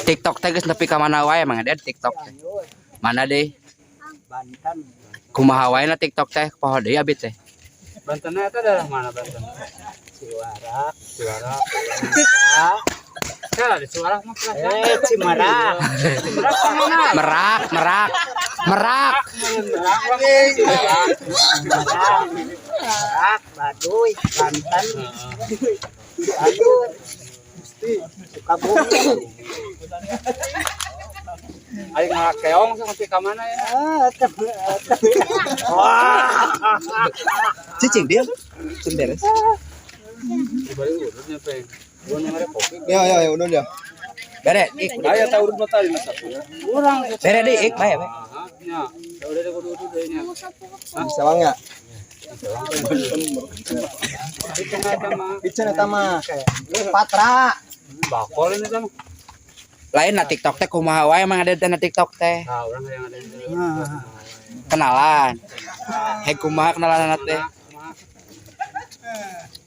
TikTok teh geus nepi ka mana wae, Mang Ded, TikTok teh? Mana deh? Banten. Kumaha wae na TikTok teh, poho deui abi teh. Bantennya itu daerah mana Banten? Ciwarak. Ciwarak. Ya, di Ciwarak mah perasaan. Eh, Cimerak. Cimerak mana? Merak, merak. Merak. Merak, Ciwarak. Cimerak. Merak, Baduy, Banten. Baduy. Sukabumi. Aing ngalakeong sampai ka mana ya? Ah, wah. Cicing dia. Cicing beres. Dibalik urutnya pe. Gua nomornya kopi. Ya ya ya, udah ya. Bere, ik. Aya ta urut mah tadi mah sapu. Urang. Bere deui ik bae bae. Ah, nya. Udah deh kudu urut deui nya. Bisa bang ya? Itu eta mah. Ican eta mah. Patra. Bakol ini sama. Lain na TikTok teh kumaha wae, Mang Ded, na TikTok teh? Nah, urang yang ada di Kenalan. Hei, kumaha kenalan teh?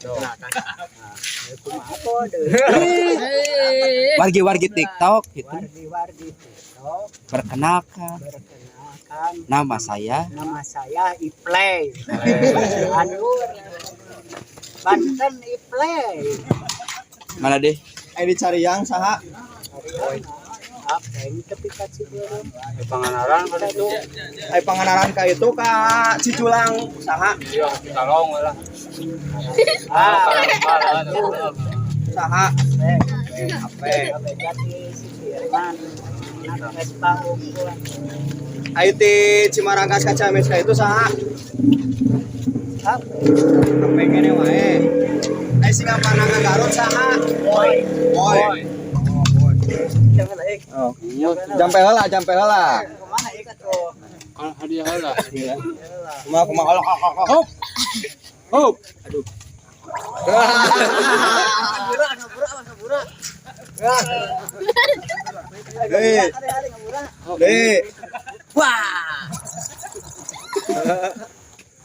Tuh. Apa deui? Wargi-wargi TikTok gitu. Wargi-wargi TikTok. Perkenalkan. Perkenalkan. Nama saya. Nama saya Iplay. Anur. Banten Iplay. Mana deh? Eh, dicari yang saha? Apa yang tepi ka Cibeureum? Di Pangandaran kan itu. Ai Pangandaran ka itu ka Ciculang saha? Iya, Cikalong lah. Ah, Saha? eh, Ape. Ape jati si Firman. Anak Vespa unggul. Ai ti Cimarangkas ka Ciamis ka itu saha? Apa? Ape kene wae. Ai Singaparna ka Garut saha? Boy. Boy. Oh, boy. Oh. Jampe heula, jampe heula. Kemana ikat tuh? Kan hadiah lah. Kumaha kumaha olok olok olok. Hop. Hop. Aduh. Deh. Deh. Wah.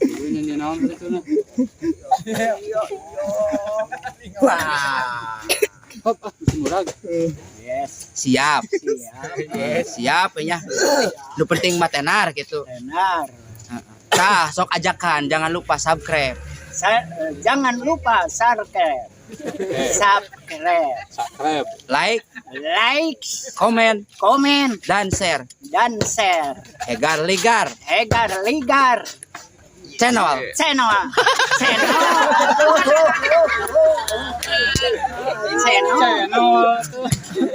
Ini nyanyi naon itu nah. Wah. Hop, ah, murag. Yes. Siap. Siap. Siap ya. Nu penting mah tenar gitu. Benar. Tah, sok ajakan, jangan lupa subscribe. Jangan lupa subscribe. Subscribe. Subscribe. Like, like, komen, komen, dan share. Dan share. Hegar Ligar Hegar Ligar Channel. Channel. Channel. Channel.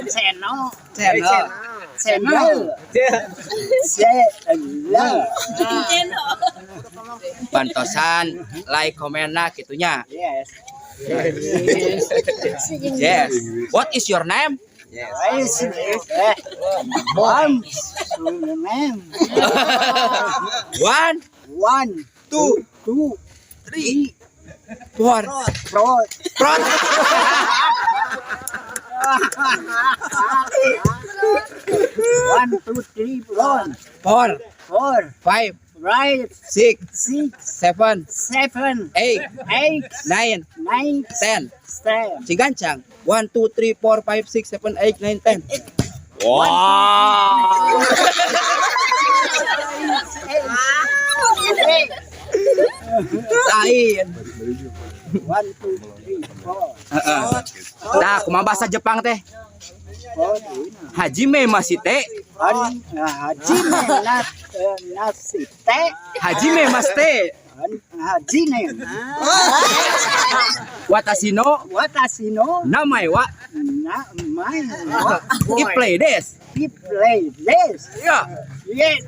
Channel. Channel. Channel. Channel. Bantosan, like, komen lah gitunya. Yes. Yes. What is your name? Yes. Eh, one. Name. One, One, two, two, three, four. Four. Prot. One, two, three, four. Four, Four, five, five, six, six, seven, seven, eight, eight, nine, nine, 10. 10. Si Gancang. 1, 2, 3, 4, 5, 6, 7, 8, 9, 10. Wow. Eight. Lain. One, two, three, four. Heeh. Nah, kumaha bahasa Jepang teh? Four. Hajime mashite. An, hajime nat, nasite. Hajime mashite. An, hajime. Watashi no Watashi no namae wa na mai wa Iplay desu. Iplay desu. Ya. Yes.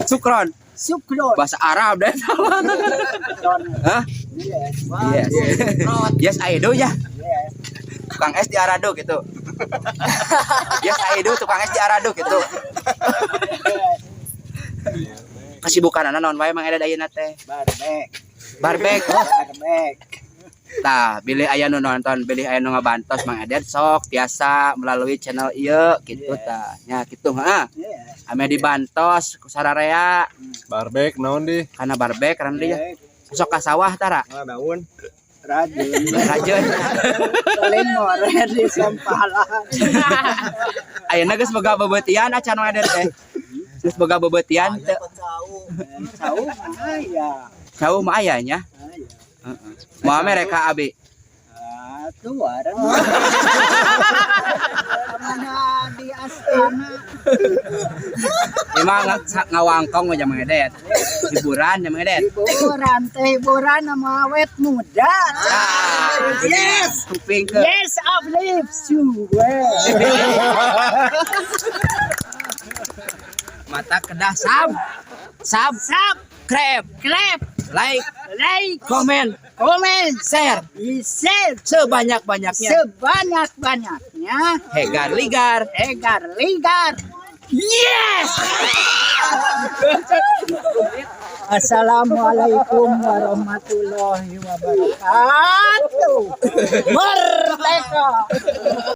Sukron. Sukron. Bahasa Arab deh. Hah? Yes. Yes. Yes, I do ya. Yes. Tukang es di Arado gitu. Yes, I do tukang es di Arado gitu. Kesibukan naon wae, Mang Eda, ayeuna teh? Barbek. Barbek. Barbek. Tah, bilih aya nu nonton, bilih aya nu ngabantos Mang Eden sok tiasa melalui channel ieu gitu tah. Nya kitu heeh. Yes. Ame dibantos ku sararea. Barbek naon di? Kana barbek karena dia sok ka sawah tara. Ah, daun. Rajin. Rajin. Paling ngoret di sampalan. Ayeuna geus boga beubeutian acan, Mang Edet teh? Geus boga beubeutian teu? Cau mah aya. Cau mah aya nya. Aya. Heeh. Moal mereka abi? Ah, tuaran. Mana di astana. Emang ngawangkong mah Mang Edet. Hiburan ya, Mang Edet. Hiburan teh, hiburan sama awet muda. Ah, Yes. Kuping ke. Yes, I believe you. Well. Mata kedah sab. Sab. Sub, Crab. clap, Like, like, comment, comment, share share sebanyak-banyaknya. Sebanyak-banyaknya. Hegar ligar. Egar ligar. Yes. Assalamualaikum warahmatullahi wabarakatuh. Merdeka.